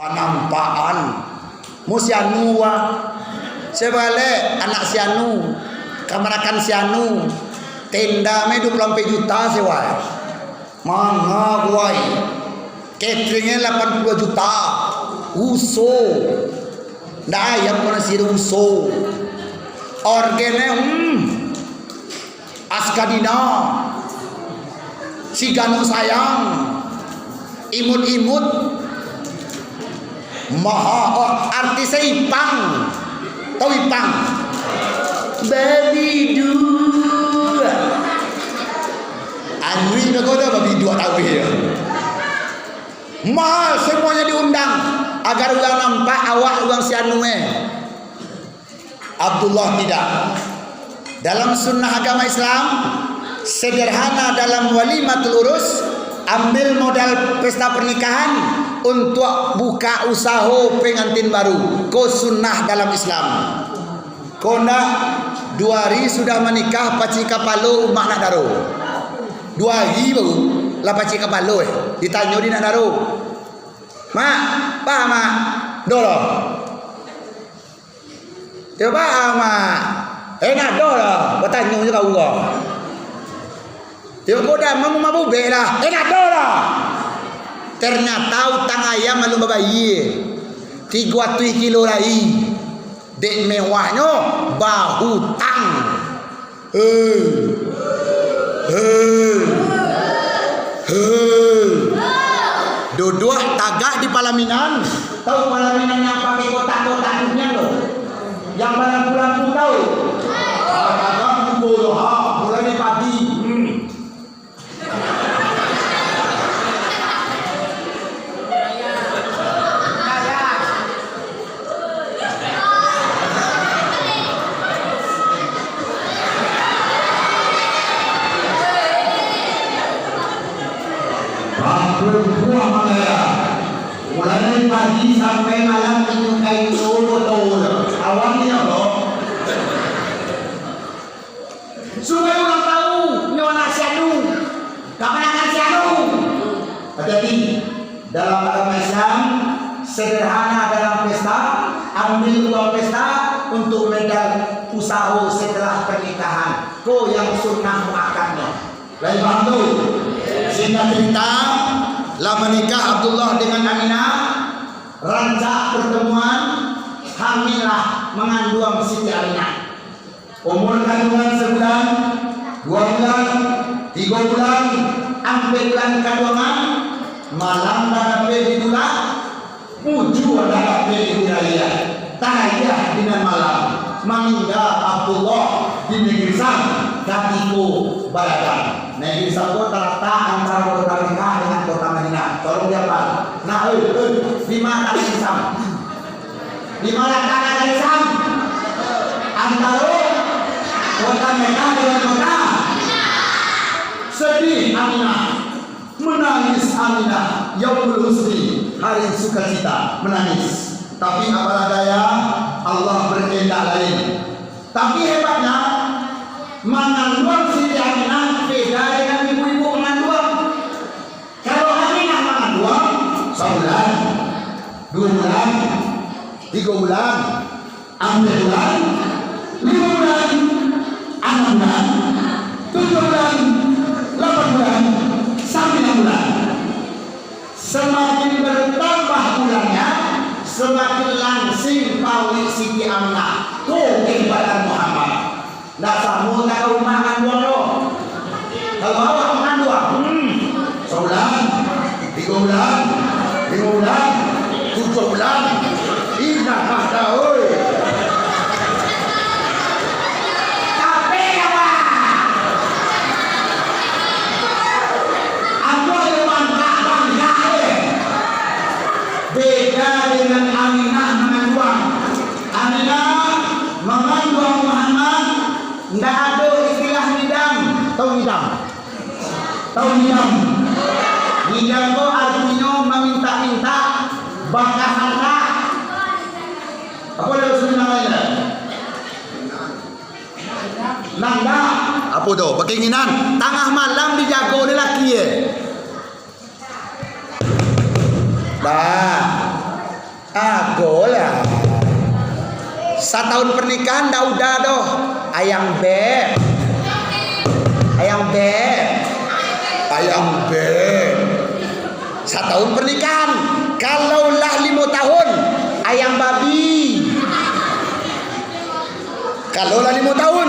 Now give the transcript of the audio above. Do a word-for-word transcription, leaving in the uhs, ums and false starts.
Panampakan. Mu si Anu wa. Sabalek anak si Anu, kamanakan si Anu. Tenda me dua puluah ampek juta sewa. Manga kuai. Cateringnyo lapan puluah juta. Uso. Ndak ayam ko nasi uso. Orgennyo, hmm. Askadina, si Ganu Sayang, Imut-Imut, maha, oh, artisnya Ipang. Tahu Ipang? Babidu. Anu itu kau dah Babidu tahu ya. Mahal semuanya diundang agar urang nampak awak urang si Anu eh. Abdullah tidak. Dalam sunnah agama Islam, sederhana dalam walimatul urus, ambil modal pesta pernikahan untuk buka usaho pengantin baru. Ko sunnah dalam Islam. Ko ndak, dua hari sudah manikah, pacik kapalo umak nak daro. Dua hari baru lah pacik kapalo eh. Ditanyo di nak daro. Mak, pa mak, doro. Cubo, Mak. Eh, nado lah. Batanyo je kau ko. Cubo dah, mamu mabubek lah. Eh, nado lah. Ternyata utang ayam alun babayie. Tigo atuih kilo lai. Dek mewahnyo, bahutang. Hei. Hei. Hei. Duduak tagak di palaminan. Tahu palaminan yang pakai kotak-kotak nian tu? Yang balampu-lampu tahu? Ah, tagak kumpul tu, ha, mulai dari pagi. Hmm. Bangkun buah manggaya. Mulai pagi sampai malam, inyo kain dulu, betul. Awak ni apa? Supaya urang tahu, nyo anak si Anu, kamanakan si Anu. Hati-hati, dalam agama Islam, sederhana dalam pesta, ambil uang pesta untuk modal usaho setelah pernikahan. Ko yang sunnah muakkadnyo. Lain paham tu? Singkat cerita, lah manikah Abdullah dengan Aminah, rancak pertemuan, hamil lah, manganduang Siti Aminah. Umur kandungan sabulan, dua bulan, tigo bulan, ampek bulan kanduangan, malam lah dapek ditulak, mujua lah dapek dirayah, tarayah dinan malam, maningga Abdullah di Negeri Sam katiko baladang. Negeri Sam ko talatak antaro kota Mekah dengan kota Madinah. Tolong dihafal. Nah, oi, oi, di ma Negeri Sam? Di ma latak nagari Sam? Antaro kota Mekah dengan kota. Sedih Aminah. Menangis Aminah. Yaumul huzni, hari sukacita. Menangis. Tapi apalah daya, Allah berkehendak lain. Tapi hebatnya, manganduang Siti Aminah beda dengan ibu-ibu manganduang. Kalau Aminah manganduang, sabulan, duo bulan, tigo bulan, ampek bulan, limo bulan, anam bulan, tujuah bulan, lapan bulan, sambilan bulan. Semakin bertambah bulannya, semakin langsing paruik Siti Aminah. Tu kehebatan Muhammad. Ndak samo ka rumah manganduang lo. Kalau awak manganduang, hmm, sabulan, tigo bulan, limo bulan, tujuah bulan, indak mah dah, oi. Tapi apa? Ambo yo mangkak-mangkak, eh. Beda dengan Aminah manganduang. Aminah manganduang Muhammad, ndak ado istilah ngidam. Tahu ngidam? Tahu ngidam? Ngidam ko artinyo mamintak-mintak, bakahandak. Apo dah Rasul namanya? Nanda. Apo tu? Pakai nginan. Tangah malam dijago ni laki, eh. Dah. Satahun pernikahan ndak uda doh. Ayang beb. Ayang beb. Ayang beb. Satahun pernikahan. Kalau lah limo tahun, ayang babi. Kalau lah limo tahun,